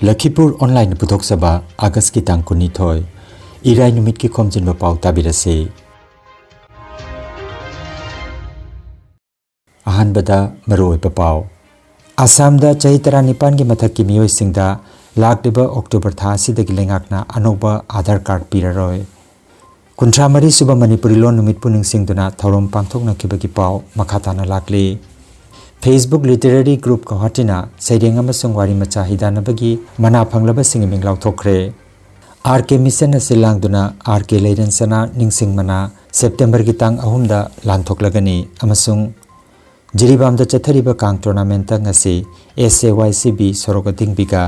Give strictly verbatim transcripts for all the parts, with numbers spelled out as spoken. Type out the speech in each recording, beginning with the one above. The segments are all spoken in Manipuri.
ꯂꯈꯤꯄꯨꯔ ꯑꯣꯟꯂꯥꯏꯟꯅ ꯄꯨꯊꯣꯛꯆꯕ ꯑꯥꯒꯁꯀꯤ ꯇꯥꯡ ꯀꯨꯟꯅꯤꯊꯣꯏ, ꯏꯔꯥꯏ ꯅꯨꯃꯤꯠꯀꯤ ꯈꯣꯝꯖꯤꯟꯕ ꯄꯥꯎ ꯇꯥꯕꯤꯔꯁꯤ꯫ ꯑꯍꯥꯟꯕꯗ ꯃꯔꯨꯑꯣꯏꯕ ꯄꯥꯎ꯫ ꯑꯁꯥꯝꯗ ꯆꯍꯤ ꯇꯔꯥꯅꯤꯄꯥꯟꯒꯤ ꯃꯊꯛꯀꯤ ꯃꯤꯑꯣꯏꯁꯤꯡꯗ ꯂꯥꯛꯂꯤꯕ ꯑꯣꯛꯇꯣꯕꯔ ꯊꯥ ꯑꯁꯤꯗꯒꯤ ꯂꯩꯉꯥꯛꯅ ꯑꯅꯧꯕ ꯑꯥꯙꯥꯔ ꯀꯥꯔꯗ ꯄꯤꯔꯔꯣꯏ꯫ ꯀꯨꯟꯊ꯭ꯔꯥ ꯃꯔꯤ ꯁꯨꯕ ꯃꯅꯤꯄꯨꯔꯤ ꯂꯣꯟ ꯅꯨꯃꯤꯠꯄꯨ ꯅꯤꯡꯁꯤꯡꯗꯨꯅ ꯊꯧꯔꯝ ꯄꯥꯡꯊꯣꯛꯅꯈꯤꯕꯒꯤ ꯄꯥꯎ ꯃꯈꯥ ꯇꯥꯅ ꯂꯥꯛꯂꯤ꯫ Facebook Literary Group ꯒꯧꯍꯥꯇꯤꯅ ꯁꯩꯔꯦꯡ ꯑꯃꯁꯨꯡ ꯋꯥꯔꯤ ꯃꯆꯥ ꯍꯤꯗꯥꯟꯅꯕꯒꯤ ꯃꯅꯥ ꯐꯪꯂꯕꯁꯤꯡ ꯏꯃꯤꯡ ꯂꯥꯎꯊꯣꯛꯈ꯭ꯔꯦ꯫ ꯑꯥꯔ ꯀꯦ ꯃꯤꯁꯟꯅ ꯁꯤꯜ ꯂꯥꯡꯗꯨꯅ ꯑꯥꯔ ꯀꯦ ꯂꯩꯔꯦꯟ ꯁꯅꯥ ꯅꯤꯡꯁꯤꯡ ꯃꯅꯥ ꯁꯦꯞꯇꯦꯝꯕꯔꯒꯤ ꯇꯥꯡ ꯑꯍꯨꯝꯗ ꯂꯥꯟꯊꯣꯛꯂꯒꯅꯤ ꯑꯃꯁꯨꯡ ꯖꯤꯔꯤꯕꯥꯝꯗ ꯆꯠꯊꯔꯤꯕ ꯀꯥꯡ ꯇꯣꯔꯅꯥꯃꯦꯟꯠꯇ ꯉꯁꯤ S A Y C B ꯁꯣꯔꯣꯛ ꯑꯇꯤꯡꯕꯤꯒ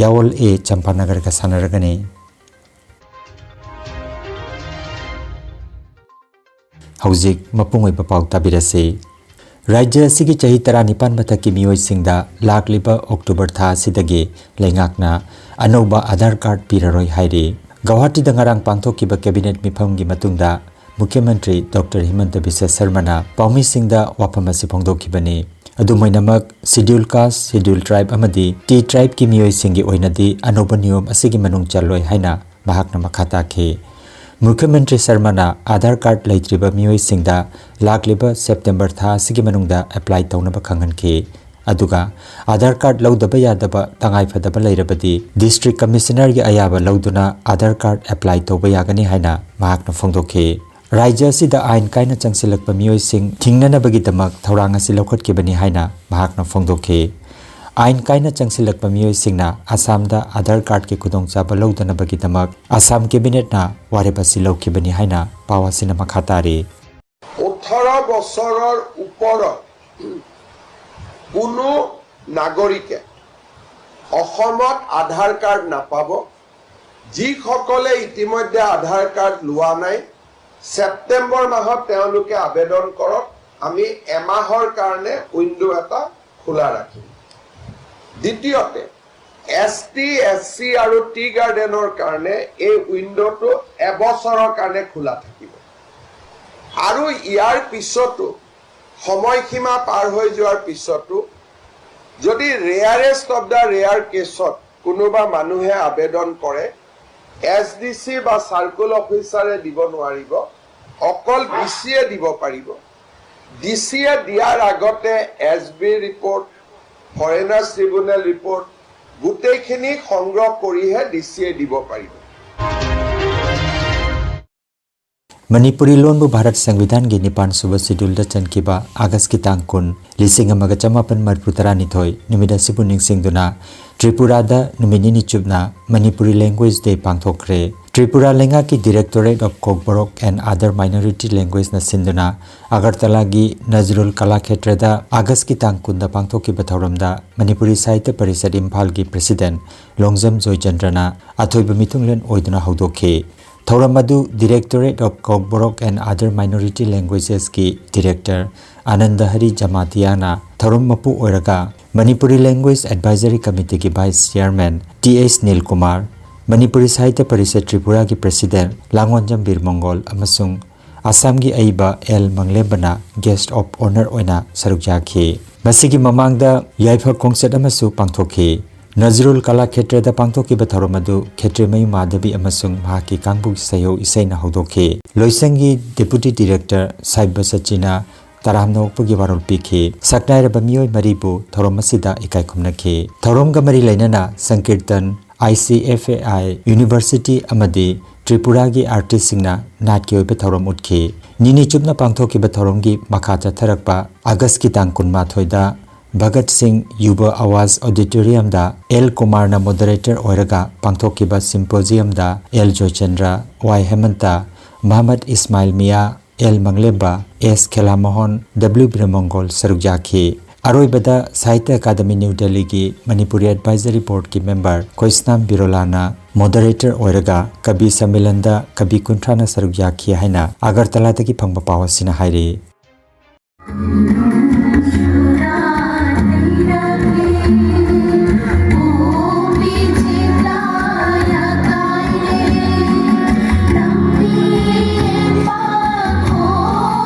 ꯌꯥꯋꯜ A ꯆꯝꯄꯥꯅꯒꯔꯒ ꯁꯥꯟꯅꯔꯒꯅꯤ꯫ ꯍꯧꯖꯤꯛ ꯃꯄꯨꯡ ꯑꯣꯏꯕ ꯄꯥꯎ ꯇꯥꯕꯤꯔꯁꯤ꯫ ꯔꯥꯖ꯭ꯌ ꯑꯁꯤꯒꯤ ꯆꯍꯤ ꯇꯔꯥꯅꯤꯄꯥꯟ ꯃꯊꯛꯀꯤ ꯃꯤꯑꯣꯏꯁꯤꯡꯗ ꯂꯥꯛꯂꯤꯕ ꯑꯣꯛꯇꯣꯕꯔ ꯊꯥ ꯑꯁꯤꯗꯒꯤ ꯂꯩꯉꯥꯛꯅ ꯑꯅꯧꯕ ꯑꯥꯙꯥꯔ ꯀꯥꯔꯗ ꯄꯤꯔꯔꯣꯏ ꯍꯥꯏꯔꯤ꯫ ꯒꯧꯍꯥꯇꯤꯗ ꯉꯔꯥꯡ ꯄꯥꯡꯊꯣꯛꯈꯤꯕ ꯀꯦꯕꯤꯅꯦꯠ ꯃꯤꯐꯝꯒꯤ ꯃꯇꯨꯡꯗ ꯃꯨꯈ꯭ꯌꯃꯟꯇ꯭ꯔꯤ ꯗꯣꯛꯇꯔ ꯍꯤꯃꯟꯇ ꯕꯤꯁ꯭ꯋ ꯁꯔꯃꯅ ꯄꯥꯎꯃꯤꯁꯤꯡꯗ ꯋꯥꯐꯝ ꯑꯁꯤ ꯐꯣꯡꯗꯣꯛꯈꯤꯕꯅꯤ꯫ ꯑꯗꯨꯝ ꯑꯣꯏꯅꯃꯛ, Scheduled Caste, Scheduled Tribe ꯑꯃꯗꯤ T tribe ꯀꯤ ꯃꯤꯑꯣꯏꯁꯤꯡꯒꯤ ꯑꯣꯏꯅꯗꯤ ꯑꯅꯧꯕ ꯅꯤꯌꯣꯝ ꯑꯁꯤꯒꯤ ꯃꯅꯨꯡ ꯆꯜꯂꯣꯏ ꯍꯥꯏꯅ ꯃꯍꯥꯛꯅ ꯃꯈꯥ ꯇꯥꯈꯤ꯫ ꯃꯨꯈ꯭ꯌꯃꯟꯇ꯭ꯔꯤ ꯁꯔꯃꯅ ꯑꯥꯙꯥꯔ ꯀꯥꯔꯗ ꯂꯩꯇ꯭ꯔꯤꯕ ꯃꯤꯑꯣꯏꯁꯤꯡꯗ ꯂꯥꯛꯂꯤꯕ ꯁꯦꯞꯇꯦꯝꯕꯔ ꯊꯥ ꯑꯁꯤꯒꯤ ꯃꯅꯨꯡꯗ ꯑꯦꯄ꯭ꯂꯥꯏ ꯇꯧꯅꯕ ꯈꯪꯍꯟꯈꯤ꯫ ꯑꯗꯨꯒ ꯑꯥꯙꯥꯔ ꯀꯥꯔꯗ ꯂꯧꯗꯕ ꯌꯥꯗꯕ ꯇꯉꯥꯏꯐꯗꯕ ꯂꯩꯔꯕꯗꯤ ꯗꯤꯁꯇ꯭ꯔꯤꯛ ꯀꯃꯤꯁꯅꯔꯒꯤ ꯑꯌꯥꯕ ꯂꯧꯗꯨꯅ ꯑꯥꯙꯥꯔ ꯀꯥꯔꯗ ꯑꯦꯄ꯭ꯂꯥꯏ ꯇꯧꯕ ꯌꯥꯒꯅꯤ ꯍꯥꯏꯅ ꯃꯍꯥꯛꯅ ꯐꯣꯡꯗꯣꯛꯈꯤ꯫ ꯔꯥꯖ꯭ꯌ ꯑꯁꯤꯗ ꯑꯥꯏꯟ ꯀꯥꯏꯅ ꯆꯪꯁꯤꯜꯂꯛꯄ ꯃꯤꯑꯣꯏꯁꯤꯡ ꯊꯤꯡꯅꯅꯕꯒꯤꯗꯃꯛ ꯊꯧꯔꯥꯡ ꯑꯁꯤ ꯂꯧꯈꯠꯈꯤꯕꯅꯤ ꯍꯥꯏꯅ ꯃꯍꯥꯛꯅ ꯐꯣꯡꯗꯣꯛꯈꯤ꯫ ꯑꯥꯏꯟ ꯀꯥꯏꯅ ꯆꯪꯁꯤꯜꯂꯛꯄ ꯃꯤꯑꯣꯏꯁꯤꯡꯅ ꯑꯁꯥꯝꯗ ꯑꯥꯙꯥꯔ ꯀꯥꯔꯗꯀꯤ ꯈꯨꯗꯣꯡꯆꯥꯕ ꯂꯧꯗꯅꯕꯒꯤꯗꯃꯛ ꯑꯁꯥꯝ ꯀꯦꯕꯤꯅꯦꯠꯅ ꯋꯥꯔꯦꯞ ꯑꯁꯤ ꯂꯧꯈꯤꯕꯅꯤ ꯍꯥꯏꯅ ꯄꯥꯎ ꯑꯁꯤꯅ ꯃꯈꯥ ꯇꯥꯔꯤ꯫ ওঠৰ বছৰৰ ওপৰত কোনো নাগৰিকে অসমত আধাৰ কাৰ্ড নাপাব। যিসকলে ইতিমধ্যে আধাৰ কাৰ্ড লোৱা নাই, ছেপ্টেম্বৰ মাহত তেওঁলোকে আবেদন কৰক। আমি এমাহৰ কাৰণে উইণ্ড' এটা খোলা ৰাখিম। দ্বিতীয়তে, এছ টি, এছ চি আৰু টি গাৰ্ডেনৰ কাৰণে এই উইণ্ড'টো এবছৰৰ কাৰণে খোলা থাকিব। আৰু ইয়াৰ পিছতো, সময়সীমা পাৰ হৈ যোৱাৰ পিছতো, যদি ৰেয়াৰেষ্ট অৱ দ্য ৰেয়াৰ কেছত কোনোবা মানুহে আবেদন কৰে, এছ ডি চি বা চাৰ্কল অফিচাৰে দিব নোৱাৰিব, অকল ডি চিয়ে দিব পাৰিব। ডি চিয়ে দিয়াৰ আগতে S B report, foreigners tribunal report গোটেইখিনি সংগ্ৰহ কৰিহে ডি চিয়ে দিব পাৰিব। ꯃꯅꯤꯄꯨꯔꯤ ꯂꯣꯟꯕꯨ ꯚꯥꯔꯠ ꯁꯪꯕꯤꯙꯥꯟꯒꯤ ꯅꯤꯄꯥꯟ ꯁꯨꯕ ꯁꯦꯗ꯭ꯌꯨꯜꯗ ꯆꯟꯈꯤꯕ ꯑꯥꯒꯁꯀꯤ ꯇꯥꯡ ꯀꯨꯟ, ꯂꯤꯁꯤꯡ ꯑꯃꯒ ꯆꯃꯥꯄꯟ ꯃꯔꯤꯐꯨ ꯇꯔꯥꯅꯤꯊꯣꯏ ꯅꯨꯃꯤꯠ ꯑꯁꯤꯕꯨ ꯅꯤꯡꯁꯤꯡꯗꯨꯅ ꯇ꯭ꯔꯤꯄꯨꯔꯥꯗ ꯅꯨꯃꯤꯠ ꯅꯤꯅꯤ ꯆꯨꯞꯅ ꯃꯅꯤꯄꯨꯔꯤ ꯂꯦꯡꯒ꯭ꯋꯦꯖ ꯗꯦ ꯄꯥꯡꯊꯣꯛꯈ꯭ꯔꯦ꯫ ꯇ꯭ꯔꯤꯄꯨꯔꯥ ꯂꯩꯉꯥꯛꯀꯤ Directorate of Kokborok and Other Minority Languageꯅ ꯁꯤꯟꯗꯨꯅ ꯑꯒꯔꯇꯂꯥꯒꯤ ꯅꯖꯔꯨꯜ ꯀꯂꯥꯈꯦꯇ꯭ꯔꯗ ꯑꯥꯒꯁꯀꯤ ꯇꯥꯡ ꯀꯨꯟꯗ ꯄꯥꯡꯊꯣꯛꯈꯤꯕ ꯊꯧꯔꯝꯗ ꯃꯅꯤꯄꯨꯔꯤ ꯁꯥꯍꯤꯇ꯭ꯌ ꯄꯔꯤꯁꯠ ꯏꯝꯐꯥꯜꯒꯤ President ꯂꯣꯡꯖꯝ ꯖꯣꯏꯆꯟꯗ꯭ꯔꯅ ꯑꯊꯣꯏꯕ ꯃꯤꯊꯨꯡꯂꯦꯟ ꯑꯣꯏꯗꯨꯅ ꯍꯧꯗꯣꯛꯈꯤ꯫ ꯊꯧꯔꯝ ꯑꯗꯨ Directorate of Kokborok and Other Minority Languagesꯀꯤ Director Anand Harry ꯖꯃꯥꯇꯤꯌꯥꯅ ꯊꯧꯔꯝ ꯃꯄꯨ ꯑꯣꯏꯔꯒ ꯃꯅꯤꯄꯨꯔꯤ Language Advisory Committeeꯒꯤ Vice Chairman T H Nil Kumar, Manipuri Sahitya Parishad ꯇ꯭ꯔꯤꯄꯨꯔꯥꯒꯤ President ꯂꯥꯡꯑꯣꯟꯖꯝ ꯕꯤꯔ ꯃꯪꯒꯣꯜ ꯑꯃꯁꯨꯡ ꯑꯁꯥꯝꯒꯤ ꯑꯏꯕ ꯑꯦꯜ ꯃꯪꯂꯦꯝꯕꯅ Guest of Honour ꯑꯣꯏꯅ ꯁꯔꯨꯛ ꯌꯥꯈꯤ꯫ ꯃꯁꯤꯒꯤ ꯃꯃꯥꯡꯗ ꯌꯥꯏꯐ ꯈꯣꯡꯆꯠ ꯑꯃꯁꯨ ꯄꯥꯡꯊꯣꯛꯈꯤ꯫ ꯅꯖꯔꯨꯜ ꯀꯂꯥꯈꯦꯇ꯭ꯔꯗ ꯄꯥꯡꯊꯣꯛꯈꯤꯕ ꯊꯧꯔꯝ ꯑꯗꯨ ꯈꯦꯇ꯭ꯔꯤꯃꯌꯨ ꯃꯥꯙꯕꯤ ꯑꯃꯁꯨꯡ ꯃꯍꯥꯛꯀꯤ ꯀꯥꯡꯕꯨꯒꯤ ꯁꯩꯍꯧ ꯏꯁꯩꯅ ꯍꯧꯗꯣꯛꯈꯤ꯫ ꯂꯣꯏꯁꯪꯒꯤ Deputy Director ꯁꯥꯏꯕ ꯁꯆꯤꯅ ꯇꯔꯥꯝꯅ ꯑꯣꯛꯄꯒꯤ ꯋꯥꯔꯣꯜ ꯄꯤꯈꯤ꯫ ꯁꯛꯅꯥꯏꯔꯕ ꯃꯤꯑꯣꯏ ꯃꯔꯤꯕꯨ ꯊꯧꯔꯝ ꯑꯁꯤꯗ ꯏꯀꯥꯏ ꯈꯨꯝꯅꯈꯤ꯫ ꯊꯧꯔꯝꯒ ꯃꯔꯤ ꯂꯩꯅꯅ ꯁꯪꯀꯤꯔꯇꯟ, I C F A I, University ꯑꯃꯗꯤ ꯇ꯭ꯔꯤꯄꯨꯔꯥꯒꯤ artistꯁꯤꯡꯅ ꯅꯥꯠꯀꯤ ꯑꯣꯏꯕ ꯊꯧꯔꯝ ꯎꯠꯈꯤ꯫ ꯅꯤꯅꯤ ꯆꯨꯞꯅ ꯄꯥꯡꯊꯣꯛꯈꯤꯕ ꯊꯧꯔꯝꯒꯤ ꯃꯈꯥ ꯆꯠꯊꯔꯛꯄ ꯑꯥꯒꯁꯀꯤ ꯇꯥꯡ ꯀꯨꯟꯃꯥꯊꯣꯏꯗ ꯚꯒꯠ ꯁꯤꯡ ꯌꯨꯕ ꯑꯋꯥꯖ Auditoriumꯗ ꯑꯦꯜ ꯀꯨꯃꯥꯔꯅ Moderator ꯑꯣꯏꯔꯒ ꯄꯥꯡꯊꯣꯛꯈꯤꯕ Symposiumꯗ ꯑꯦꯜ ꯖꯣꯏꯆꯟꯗ꯭ꯔ, ꯋꯥꯏ ꯍꯦꯃꯟꯇ, ꯃꯍꯃꯗ ꯏꯁꯃꯥꯏꯜ ꯃꯤꯌꯥ, ꯑꯦꯜ ꯃꯪꯂꯦꯝꯕ, ꯑꯦꯁ ꯈꯦꯂꯥꯃꯣꯍꯟ, ꯗꯕ꯭ꯂꯤꯎ ꯕꯤꯔꯃꯪꯒꯣꯜ ꯁꯔꯨꯛ ꯌꯥꯈꯤ꯫ ꯑꯔꯣꯏꯕꯗ ꯁꯥꯍꯤꯇ꯭ꯌ ꯑꯀꯥꯗꯃꯤ ꯅ꯭ꯌꯨ ꯗꯦꯜꯂꯤꯒꯤ ꯃꯅꯤꯄꯨꯔꯤ Advisory Boardꯀꯤ member ꯈꯣꯏꯁꯅꯥꯝ ꯕꯤꯔꯣꯂꯥꯅ Moderator ꯑꯣꯏꯔꯒ ꯀꯕꯤ ꯁꯝꯃꯦꯂꯟꯗ ꯀꯕꯤ ꯀꯨꯟꯊ꯭ꯔꯥꯅ ꯁꯔꯨꯛ ꯌꯥꯈꯤ ꯍꯥꯏꯅ ꯑꯒꯔꯇꯂꯥꯗꯒꯤ ꯐꯪꯕ ꯄꯥꯎ ꯑꯁꯤꯅ ꯍꯥꯏꯔꯤ꯫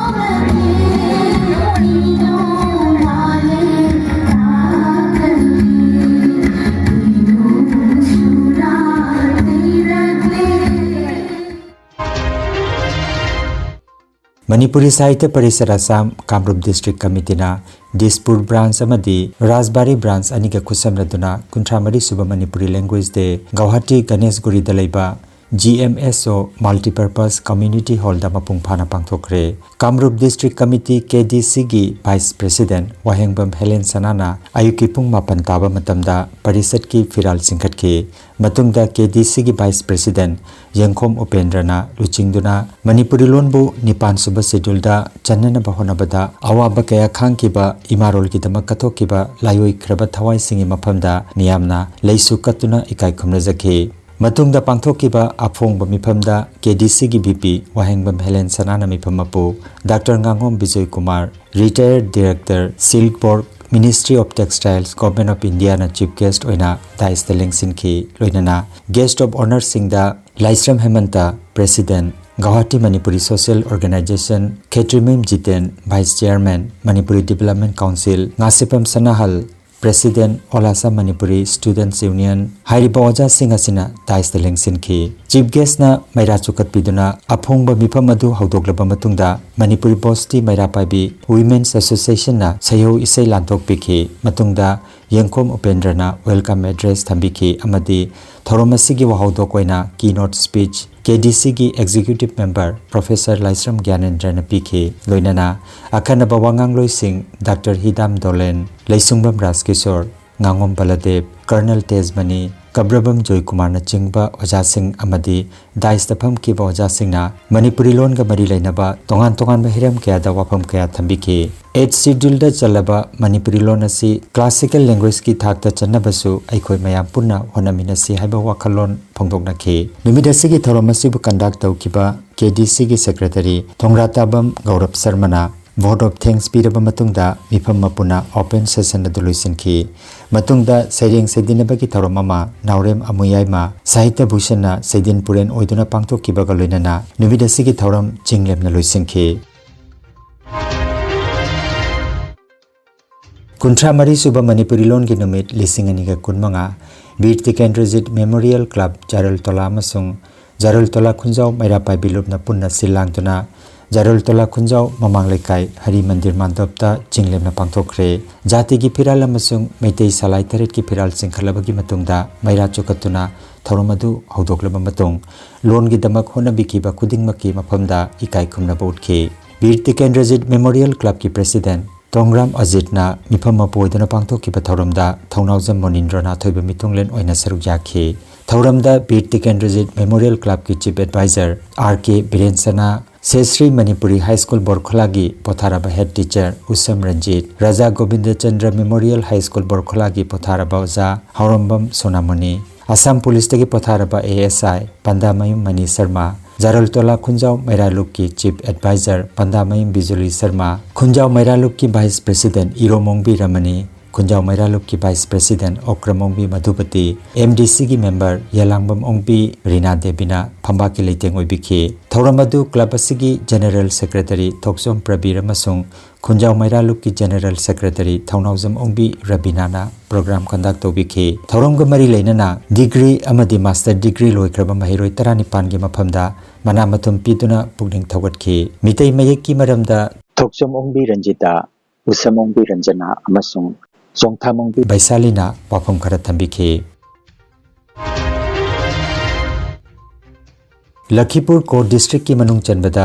ꯃꯅꯤꯄꯨꯔꯤ ꯁꯥꯍꯤꯇ꯭ꯌ ꯄꯔꯤꯁꯠ ꯑꯁꯥꯝ ꯀꯥꯃꯔꯨꯞ ꯗꯤꯁꯇ꯭ꯔꯤꯛ ꯀꯃꯤꯇꯤꯅ ꯗꯤꯁꯄꯨꯔ ꯕ꯭ꯔꯥꯟꯆ ꯑꯃꯗꯤ ꯔꯥꯖꯕꯥꯔꯤ ꯕ꯭ꯔꯥꯟꯆ ꯑꯅꯤꯒ ꯈꯨꯠꯁꯝꯅꯗꯨꯅ ꯀꯨꯟꯊ꯭ꯔꯥ ꯃꯔꯤ ꯁꯨꯕ ꯃꯅꯤꯄꯨꯔꯤ ꯂꯦꯡꯒ꯭ꯋꯦꯖ ꯗꯦ ꯒꯧꯍꯥꯇꯤ ꯒꯅꯦꯁꯒꯨꯔꯤꯗ ꯂꯩꯕ ꯖꯤ ꯑꯦꯝ ꯑꯦꯁ ꯑꯣ ꯃꯜꯇꯤꯄꯔꯄꯁ ꯀꯝꯃ꯭ꯌꯨꯅꯤꯇꯤ ꯍꯣꯜꯗ ꯃꯄꯨꯡ ꯐꯥꯅ ꯄꯥꯡꯊꯣꯛꯈ꯭ꯔꯦ꯫ ꯀꯥꯃꯔꯨꯞ ꯗꯤꯁꯇ꯭ꯔꯤꯛ ꯀꯃꯤꯇꯤ, ꯀꯦ ꯗꯤ ꯁꯤꯒꯤ ꯚꯥꯏꯁ ꯄ꯭ꯔꯦꯁꯤꯗꯦꯟꯠ ꯋꯥꯍꯦꯡꯕꯝ ꯍꯦꯂꯦꯟ ꯁꯅꯥꯅ ꯑꯌꯨꯛꯀꯤ ꯄꯨꯡ ꯃꯥꯄꯟ ꯇꯥꯕ ꯃꯇꯝꯗ ꯄꯔꯤꯁꯠꯀꯤ ꯐꯤꯔꯥꯜ ꯆꯤꯡꯈꯠꯈꯤ꯫ ꯃꯇꯨꯡꯗ ꯀꯦ ꯗꯤ ꯁꯤꯒꯤ ꯚꯥꯏꯁ ꯄ꯭ꯔꯦꯁꯤꯗꯦꯟꯠ ꯌꯦꯡꯈꯣꯝ ꯎꯄꯦꯟꯗ꯭ꯔꯅ ꯂꯨꯆꯤꯡꯗꯨꯅ ꯃꯅꯤꯄꯨꯔꯤ ꯂꯣꯟꯕꯨ ꯅꯤꯄꯥꯟ ꯁꯨꯕ ꯁꯦꯗ꯭ꯌꯨꯜꯗ ꯆꯟꯅꯅꯕ ꯍꯣꯠꯅꯕꯗ ꯑꯋꯥꯕ ꯀꯌꯥ ꯈꯥꯡꯈꯤꯕ ꯏꯃꯥꯔꯣꯜꯒꯤꯗꯃꯛ ꯀꯠꯊꯣꯛꯈꯤꯕ ꯂꯥꯏꯑꯣꯏꯈ꯭ꯔꯕ ꯊꯋꯥꯏꯁꯤꯡꯒꯤ ꯃꯐꯝꯗ ꯃꯤꯌꯥꯝꯅ ꯂꯩꯁꯨ ꯀꯠꯇꯨꯅ ꯏꯀꯥꯏ ꯈꯨꯝꯅꯖꯈꯤ꯫ ꯃꯇꯨꯡꯗ ꯄꯥꯡꯊꯣꯛꯈꯤꯕ ꯑꯐꯣꯡꯕ ꯃꯤꯐꯝꯗ ꯀꯦ ꯗꯤ ꯁꯤꯒꯤ ꯚꯤ ꯄꯤ ꯋꯥꯍꯦꯡꯕꯝ ꯍꯦꯂꯦꯟ ꯁꯅꯥꯅ ꯃꯤꯐꯝ ꯃꯄꯨ ꯗꯥꯛꯇꯔ ꯉꯥꯉꯣꯝ Bijoy Kumar, retired director, silk board, ministry of textiles, government of ꯏꯟꯗꯤꯌꯥꯅ ꯆꯤꯐ ꯒꯦꯁꯠ ꯑꯣꯏꯅ ꯗꯥꯏꯁꯇ ꯂꯦꯡꯁꯤꯟꯈꯤ꯫ ꯂꯣꯏꯅꯅ ꯒꯦꯁꯠ ꯑꯣꯐ ꯑꯣꯅꯔꯁꯤꯡꯗ Laishram Hemanta, president, Guwahati Manipuri social organisation, Khetrimayum Jiten, vice chairman, Manipuri development council, Ngasipam Sanahal, president, all Assam Manipuri students union ꯍꯥꯏꯔꯤꯕ ꯑꯣꯖꯥꯁꯤꯡ ꯑꯁꯤꯅ ꯗꯥꯏꯁꯇ ꯂꯦꯡꯁꯤꯟꯈꯤ꯫ ꯆꯤꯐ ꯒꯦꯁꯠꯅ ꯃꯩꯔꯥ ꯆꯨꯈꯠꯄꯤꯗꯨꯅ ꯑꯐꯣꯡꯕ ꯃꯤꯐꯝ ꯑꯗꯨ ꯍꯧꯗꯣꯛꯂꯕ ꯃꯇꯨꯡꯗ ꯃꯅꯤꯄꯨꯔꯤ ꯕꯣꯁꯇꯤ ꯃꯩꯔꯥ ꯄꯥꯏꯕꯤ ꯋꯤꯃꯦꯟꯁ ꯑꯦꯁꯣꯁꯤꯌꯦꯁꯟꯅ ꯁꯩꯍꯧ ꯏꯁꯩ ꯂꯥꯟꯊꯣꯛꯄꯤꯈꯤ꯫ ꯃꯇꯨꯡꯗ ꯌꯦꯡꯈꯣꯝ ꯎꯄꯦꯟꯗ꯭ꯔꯅ ꯋꯦꯜꯀꯝ ꯑꯦꯗ꯭ꯔꯦꯁ ꯊꯝꯕꯤꯈꯤ ꯑꯃꯗꯤ ꯊꯧꯔꯝ ꯑꯁꯤꯒꯤ ꯋꯥꯍꯧꯗꯣꯛ ꯑꯣꯏꯅ ꯀꯤ ꯅꯣꯠ ꯁ꯭ꯄꯤꯆ ꯀꯦ ꯗꯤ ꯁꯤꯒꯤ ꯑꯦꯛꯖꯤꯀ꯭ꯌꯨꯇꯤꯚ ꯃꯦꯝꯕꯔ ꯄ꯭ꯔꯣꯐꯦꯁꯔ ꯂꯥꯏꯁ꯭ꯔꯝ ꯒ꯭ꯌꯥꯅꯦꯟꯗ꯭ꯔꯅ ꯄꯤꯈꯤ꯫ ꯂꯣꯏꯅꯅ ꯑꯈꯟꯅꯕ ꯋꯥꯉꯥꯡꯂꯣꯏꯁꯤꯡ ꯗꯥꯛꯇꯔ ꯍꯤꯗꯥꯝ ꯗꯣꯂꯦꯟ, ꯂꯩꯁꯨꯡꯕꯝ ꯔꯥꯖꯀꯤꯁꯣꯔ, ꯉꯥꯉꯣꯝ ꯕꯂꯗꯦꯕ, ꯀꯔꯅꯦꯜ ꯇꯦꯖꯃꯅꯤ, ꯀꯕ꯭ꯔꯕꯝ ꯖꯣꯏꯀꯨꯃꯥꯔꯅꯆꯤꯡꯕ ꯑꯣꯖꯥꯁꯤꯡ ꯑꯃꯗꯤ ꯗꯥꯏꯁꯇ ꯐꯝꯈꯤꯕ ꯑꯣꯖꯥꯁꯤꯡꯅ ꯃꯅꯤꯄꯨꯔꯤ ꯂꯣꯟꯒ ꯃꯔꯤ ꯂꯩꯅꯕ ꯇꯣꯉꯥꯟ ꯇꯣꯉꯥꯟꯕ ꯍꯤꯔꯝ ꯀꯌꯥꯗ ꯋꯥꯐꯝ ꯀꯌꯥ ꯊꯝꯕꯤꯈꯤ꯫ ꯑꯩꯠ ꯁꯤꯗ꯭ꯌꯨꯜꯗ ꯆꯜꯂꯕ ꯃꯅꯤꯄꯨꯔꯤ ꯂꯣꯟ ꯑꯁꯤ ꯀ꯭ꯂꯥꯁꯤꯀꯦꯜ ꯂꯦꯡꯒ꯭ꯋꯦꯖꯀꯤ ꯊꯥꯛꯇ ꯆꯟꯅꯕꯁꯨ ꯑꯩꯈꯣꯏ ꯃꯌꯥꯝ ꯄꯨꯟꯅ ꯍꯣꯠꯅꯃꯤꯟꯅꯁꯤ ꯍꯥꯏꯕ ꯋꯥꯈꯜꯂꯣꯟ ꯐꯣꯡꯗꯣꯛꯅꯈꯤ꯫ ꯅꯨꯃꯤꯠ ꯑꯁꯤꯒꯤ ꯊꯧꯔꯝ ꯑꯁꯤꯕꯨ ꯀꯟꯗꯛ ꯇꯧꯈꯤꯕ ꯀꯦ ꯗꯤ ꯁꯤꯒꯤ ꯁꯦꯀ꯭ꯔꯦꯇꯔꯤ ꯊꯣꯡꯒ꯭ꯔꯥꯇꯥꯕꯝ ꯒꯧꯔꯕ ꯁꯔꯃꯅ vote of thanks ꯄꯤꯔꯕ ꯃꯇꯨꯡꯗ ꯃꯤꯐꯝ ꯃꯄꯨꯅ open session ꯑꯗꯨ ꯂꯣꯏꯁꯤꯟꯈꯤ꯫ ꯃꯇꯨꯡꯗ ꯁꯩꯔꯦꯡ ꯁꯩꯗꯤꯟꯅꯕꯒꯤ ꯊꯧꯔꯝ ꯑꯃ ꯅꯥꯎꯔꯦꯝ ꯑꯃꯨꯌꯥꯏꯃ ꯁꯥꯍꯤꯇ꯭ꯌ ꯚꯨꯁꯟꯅ ꯁꯩꯗꯤꯟ ꯄꯨꯔꯦꯟ ꯑꯣꯏꯗꯨꯅ ꯄꯥꯡꯊꯣꯛꯈꯤꯕꯒ ꯂꯣꯏꯅꯅ ꯅꯨꯃꯤꯠ ꯑꯁꯤꯒꯤ ꯊꯧꯔꯝ ꯆꯤꯡꯂꯦꯝꯅ ꯂꯣꯏꯁꯤꯟꯈꯤ꯫ ꯀꯨꯟꯊ꯭ꯔꯥ ꯃꯔꯤ ꯁꯨꯕ ꯃꯅꯤꯄꯨꯔꯤ ꯂꯣꯟꯒꯤ ꯅꯨꯃꯤꯠ ꯂꯤꯁꯤꯡ ꯑꯅꯤꯒ ꯀꯨꯟꯃꯉꯥ ꯕꯤꯔ ꯇꯤꯀꯦꯟꯗ꯭ꯔꯖꯤꯠ ꯃꯦꯃꯣꯔꯤꯌꯦꯜ ꯀ꯭ꯂꯕ ꯖꯥꯔꯣꯜꯇꯣꯂꯥ ꯑꯃꯁꯨꯡ ꯖꯥꯔꯣꯜꯇꯣꯂꯥ ꯈꯨꯟꯖꯥꯎ ꯃꯩꯔꯥ ꯄꯥꯏꯕꯤ ꯂꯨꯞꯅ ꯄꯨꯟꯅ ꯁꯤꯜ ꯂꯥꯡꯗꯨꯅ ꯖꯥꯔꯣꯜꯇꯣꯂꯥ ꯈꯨꯟꯖꯥꯎ ꯃꯃꯥꯡ ꯂꯩꯀꯥꯏ ꯍꯔꯤ ꯃꯟꯗꯤꯔ ꯃꯥꯟꯗꯣꯞꯇ ꯆꯤꯡꯂꯦꯝꯅ ꯄꯥꯡꯊꯣꯛꯈ꯭ꯔꯦ꯫ ꯖꯥꯇꯤꯒꯤ ꯐꯤꯔꯥꯜ ꯑꯃꯁꯨꯡ ꯃꯩꯇꯩ ꯁꯂꯥꯏ ꯇꯔꯦꯠꯀꯤ ꯐꯤꯔꯥꯜ ꯆꯤꯡꯈꯠꯂꯕꯒꯤ ꯃꯇꯨꯡꯗ ꯃꯩꯔꯥ ꯆꯨꯈꯠꯇꯨꯅ ꯊꯧꯔꯝ ꯑꯗꯨ ꯍꯧꯗꯣꯛꯂꯕ ꯃꯇꯨꯡ, ꯂꯣꯟꯒꯤꯗꯃꯛ ꯍꯣꯠꯅꯕꯤꯈꯤꯕ ꯈꯨꯗꯤꯡꯃꯛꯀꯤ ꯃꯐꯝꯗ ꯏꯀꯥꯏ ꯈꯨꯝꯅꯕ ꯎꯠꯈꯤ꯫ ꯕꯤꯔ ꯇꯤꯀꯦꯟꯗ꯭ꯔꯖꯤꯠ ꯃꯦꯃꯣꯔꯤꯌꯦꯜ ꯀ꯭ꯂꯕꯀꯤ ꯄ꯭ꯔꯦꯁꯤꯗꯦꯟꯠ ꯇꯣꯡꯒ꯭ꯔꯥꯝ ꯑꯖꯤꯠꯅ ꯃꯤꯐꯝ ꯃꯄꯨ ꯑꯣꯏꯗꯨꯅ ꯄꯥꯡꯊꯣꯛꯈꯤꯕ ꯊꯧꯔꯝꯗ ꯊꯧꯅꯥꯎꯖꯝ ꯃꯣꯅꯤꯟꯗ꯭ꯔꯣꯅꯥꯊ ꯑꯣꯏꯕ ꯃꯤꯊꯨꯡꯂꯦꯟ ꯑꯣꯏꯅ ꯁꯔꯨꯛ ꯌꯥꯈꯤ꯫ ꯊꯧꯔꯝꯗ ꯕꯤꯔ ꯇꯤꯀꯦꯟꯗ꯭ꯔꯖꯤꯠ ꯃꯦꯃꯣꯔꯤꯌꯦꯜ ꯀ꯭ꯂꯕꯀꯤ chief adviser R K Biren Sana, ꯁꯦꯁ꯭ꯔꯤ ꯃꯅꯤꯄꯨꯔꯤ ꯍꯥꯏ ꯁ꯭ꯀꯨꯜ ꯕꯣꯔꯈꯣꯂꯥꯒꯤ ꯄꯣꯊꯥꯔꯕ head teacher Usham Ranjit, Raja Gobind Chandra memorial high school ꯕꯣꯔꯈꯣꯂꯥꯒꯤ ꯄꯣꯊꯥꯔꯕ ꯑꯣꯖꯥ ꯍꯥꯎꯔꯝꯕꯝ ꯁꯣꯅꯥꯃꯣꯅꯤ, ꯑꯁꯥꯝ ꯄꯨꯂꯤꯁꯇꯒꯤ ꯄꯣꯊꯥꯔꯕ A S I Pandamayum Mani Sharma, Jaroltola Khunjao Meira ꯂꯨꯞꯀꯤ ꯆꯤꯐ ꯑꯦꯗꯚꯥꯏꯖꯔ ꯄꯟꯗꯥꯃꯌꯨꯝ ꯕꯤꯖꯨꯂꯤ ꯁꯔꯃ, ꯈꯨꯟꯖꯥꯎ ꯃꯩꯔꯥ ꯂꯨꯞꯀꯤ ꯚꯥꯏꯁ ꯄ꯭ꯔꯦꯁꯤꯗꯦꯟꯠ ꯏꯔꯣꯝ ꯑꯣꯡꯕꯤ ꯔꯃꯅꯤ, ꯈꯨꯟꯖꯥꯎ ꯃꯩꯔꯥ ꯂꯨꯞꯀꯤ vice president Okram Ongbi Madhupati, M D ꯁꯤꯒꯤ ꯃꯦꯝꯕꯔ ꯌꯦꯂꯥꯡꯕꯝ ꯑꯣꯡꯕꯤ ꯔꯤꯅꯥ ꯗꯦꯕꯤꯅ ꯐꯝꯕꯥꯛꯀꯤ ꯂꯩꯇꯦꯡ ꯑꯣꯏꯕꯤꯈꯤ꯫ ꯊꯧꯔꯝ ꯑꯗꯨ ꯀ꯭ꯂꯕ ꯑꯁꯤꯒꯤ ꯖꯦꯅꯔꯦꯜ ꯁꯦꯀ꯭ꯔꯦꯇꯔꯤ ꯊꯣꯛꯆꯣꯝ ꯄ꯭ꯔꯕꯤꯔ ꯑꯃꯁꯨꯡ ꯈꯨꯟꯖꯥꯎ ꯃꯩꯔꯥ ꯂꯨꯞꯀꯤ ꯖꯦꯅꯔꯦꯜ ꯁꯦꯀ꯭ꯔꯦꯇꯔꯤ ꯊꯧꯅꯥꯎꯖꯝ ꯑꯣꯡꯕꯤ ꯔꯕꯤꯅꯥꯅ ꯄ꯭ꯔꯣꯒ꯭ꯔꯥꯝ ꯀꯟꯗꯛ ꯇꯧꯕꯤꯈꯤ꯫ ꯊꯧꯔꯝꯒ ꯃꯔꯤ ꯂꯩꯅꯅ ꯗꯤꯒ꯭ꯔꯤ ꯑꯃꯗꯤ ꯃꯥꯁꯇꯔ ꯗꯤꯒ꯭ꯔꯤ ꯂꯣꯏꯈ꯭ꯔꯕ ꯃꯍꯩꯔꯣꯏ ꯇꯔꯥꯅꯤꯄꯥꯟꯒꯤ ꯃꯐꯝꯗ ꯃꯅꯥ ꯃꯊꯨꯝ ꯄꯤꯗꯨꯅ ꯄꯨꯛꯅꯤꯡ ꯊꯧꯒꯠꯈꯤ꯫ ꯃꯤꯇꯩ ꯃꯌꯦꯛꯀꯤ ꯃꯔꯝꯗ ꯊꯣꯛꯆꯣꯝ ꯑꯣꯡꯕꯤ ꯔꯟꯖꯤꯇꯥ, ꯎꯁꯝ ꯑꯣꯡꯕꯤ ꯔꯟꯖꯅꯥ ꯑꯃꯁꯨꯡ ꯆꯣꯡꯊꯥꯝ ꯑꯣꯡꯕꯤ ꯕꯩꯁꯥꯂꯤꯅ ꯋꯥꯐꯝ ꯈꯔ ꯊꯝꯕꯤꯈꯤ꯫ ꯂꯈꯤꯄꯨꯔ ꯀꯣꯔꯠ ꯗꯤꯁꯇ꯭ꯔꯤꯛꯀꯤ ꯃꯅꯨꯡ ꯆꯟꯕꯗ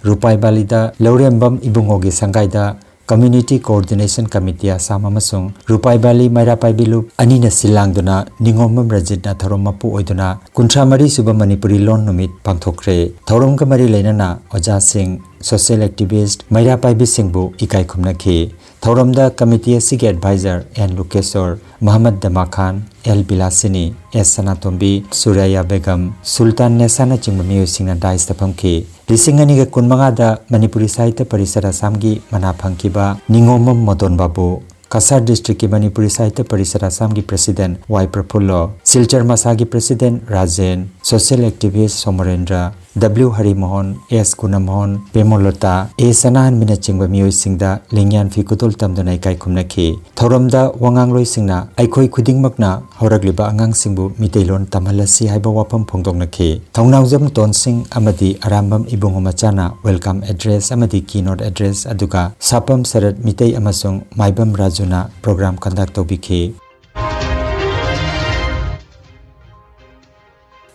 ꯔꯨꯄꯥꯏꯕꯥꯂꯤꯗ ꯂꯧꯔꯦꯝꯕꯝ ꯏꯕꯨꯡꯉꯣꯒꯤ ꯁꯪꯒꯥꯏꯗ ꯀꯝꯃ꯭ꯌꯨꯅꯤꯇꯤ ꯀꯣꯑꯣꯔꯗꯤꯅꯦꯁꯟ ꯀꯃꯤꯇꯤ ꯑꯁꯥꯝ ꯑꯃꯁꯨꯡ ꯔꯨꯄꯥꯏꯕꯥꯂꯤ ꯃꯩꯔꯥ ꯄꯥꯏꯕꯤ ꯂꯨꯞ ꯑꯅꯤꯅ ꯁꯤꯜ ꯂꯥꯡꯗꯨꯅ ꯅꯤꯉꯣꯝꯕꯝ ꯔꯟꯖꯤꯠꯅ ꯊꯧꯔꯝ ꯃꯄꯨ ꯑꯣꯏꯗꯨꯅ ꯀꯨꯟꯊ꯭ꯔꯥ ꯃꯔꯤ ꯁꯨꯕ ꯃꯅꯤꯄꯨꯔꯤ ꯂꯣꯟ ꯅꯨꯃꯤꯠ ꯄꯥꯡꯊꯣꯛꯈ꯭ꯔꯦ꯫ ꯊꯧꯔꯝꯒ ꯃꯔꯤ ꯂꯩꯅꯅ ꯑꯣꯖꯥꯁꯤꯡ, ꯁꯣꯁꯤꯌꯦꯜ ꯑꯦꯛꯇꯤꯚꯤꯁ꯭ꯠ, ꯃꯩꯔꯥ ꯄꯥꯏꯕꯤꯁꯤꯡꯕꯨ ꯏꯀꯥꯏ ꯈꯨꯝꯅꯈꯤ꯫ ꯊꯧꯔꯝꯗ ꯀꯃꯤꯇꯤ ꯑꯁꯤꯒꯤ ꯑꯦꯗꯚꯥꯏꯖꯔ ꯑꯦꯟ ꯂꯨꯀꯦꯁꯣꯔ, ꯃꯍꯃꯗ ꯗꯃꯥ ꯈꯥꯟ, ꯑꯦꯜ ꯕꯤꯂꯥꯁꯤꯅꯤ, ꯑꯦꯁ ꯁꯅꯥꯇꯣꯝꯕꯤ, ꯁꯨꯔꯥꯌꯥ ꯕꯦꯒꯝ, ꯁꯨꯜꯇꯥꯟ ꯅꯦꯁꯥꯅꯆꯤꯡꯕ ꯃꯤꯑꯣꯏꯁꯤꯡꯅ ꯗꯥꯏꯁꯇ ꯐꯝꯈꯤ꯫ ꯂꯤꯁꯤꯡ ꯑꯅꯤꯒ ꯀꯨꯟꯃꯉꯥꯗ ꯃꯅꯤꯄꯨꯔꯤ ꯁꯥꯍꯤꯇ꯭ꯌ ꯄꯔꯤꯁꯠ ꯑꯁꯥꯝꯒꯤ ꯃꯅꯥ ꯐꯪꯈꯤꯕ ꯅꯤꯉꯣꯝꯕꯝ ꯃꯗꯣꯟ ꯕꯥꯕꯨ, ꯀꯁꯥꯔ ꯗꯤꯁꯇ꯭ꯔꯤꯛꯀꯤ ꯃꯅꯤꯄꯨꯔꯤ ꯁꯥꯍꯤꯇ꯭ꯌ ꯄꯔꯤꯁꯠ ꯑꯁꯥꯝꯒꯤ ꯄ꯭ꯔꯦꯁꯤꯗꯦꯟꯠ ꯋꯥꯏ ꯄ꯭ꯔꯐꯨꯜꯂꯣ, ꯁꯤꯜꯆꯔ ꯃꯁꯥꯒꯤ ꯄ꯭ꯔꯦꯁꯤꯗꯦꯟꯠ ꯔꯥꯖꯦꯟ, ꯁꯣꯁꯤꯌꯦꯜ ꯑꯦꯛꯇꯤꯚꯤꯁ꯭ꯠ ꯁꯣꯃꯔꯦꯟꯗ꯭ꯔ, ꯗꯕ꯭ꯂꯤꯎ ꯍꯔꯤꯃꯣꯍꯟ, ꯑꯦꯁ ꯀꯨꯅꯃꯣꯍꯟ, ꯄꯦꯃꯣꯂꯇꯥ, ꯑꯦ ꯁꯅꯥꯍꯟꯕꯤꯅꯆꯤꯡꯕ ꯃꯤꯑꯣꯏꯁꯤꯡꯗ ꯂꯤꯡꯌꯥꯟꯐꯤ ꯈꯨꯗꯣꯜ ꯇꯝꯗꯨꯅ ꯏꯀꯥꯏ ꯈꯨꯝꯅꯈꯤ꯫ ꯊꯧꯔꯝꯗ ꯋꯥ ꯉꯥꯡꯂꯣꯏꯁꯤꯡꯅ ꯑꯩꯈꯣꯏ ꯈꯨꯗꯤꯡꯃꯛꯅ ꯍꯧꯔꯛꯂꯤꯕ ꯑꯉꯥꯡꯁꯤꯡꯕꯨ ꯃꯤꯇꯩꯂꯣꯟ ꯇꯝꯍꯜꯂꯁꯤ ꯍꯥꯏꯕ ꯋꯥꯐꯝ ꯐꯣꯡꯗꯣꯛꯅꯈꯤ꯫ ꯊꯧꯅꯥꯎꯖꯝ ꯇꯣꯟꯁꯤꯡ ꯑꯃꯗꯤ ꯑꯔꯥꯝꯕꯝ ꯏꯕꯨꯡꯉꯣ ꯃꯆꯥꯅ welcome address ꯑꯃꯗꯤ keynote address, ꯑꯗꯨꯒ ꯁꯥꯄꯝ ꯁꯔꯠ ꯃꯤꯇꯩ ꯑꯃꯁꯨꯡ ꯃꯥꯏꯕꯝ ꯔꯥꯖꯨꯅ program conduct ꯇꯧꯕꯤꯈꯤ꯫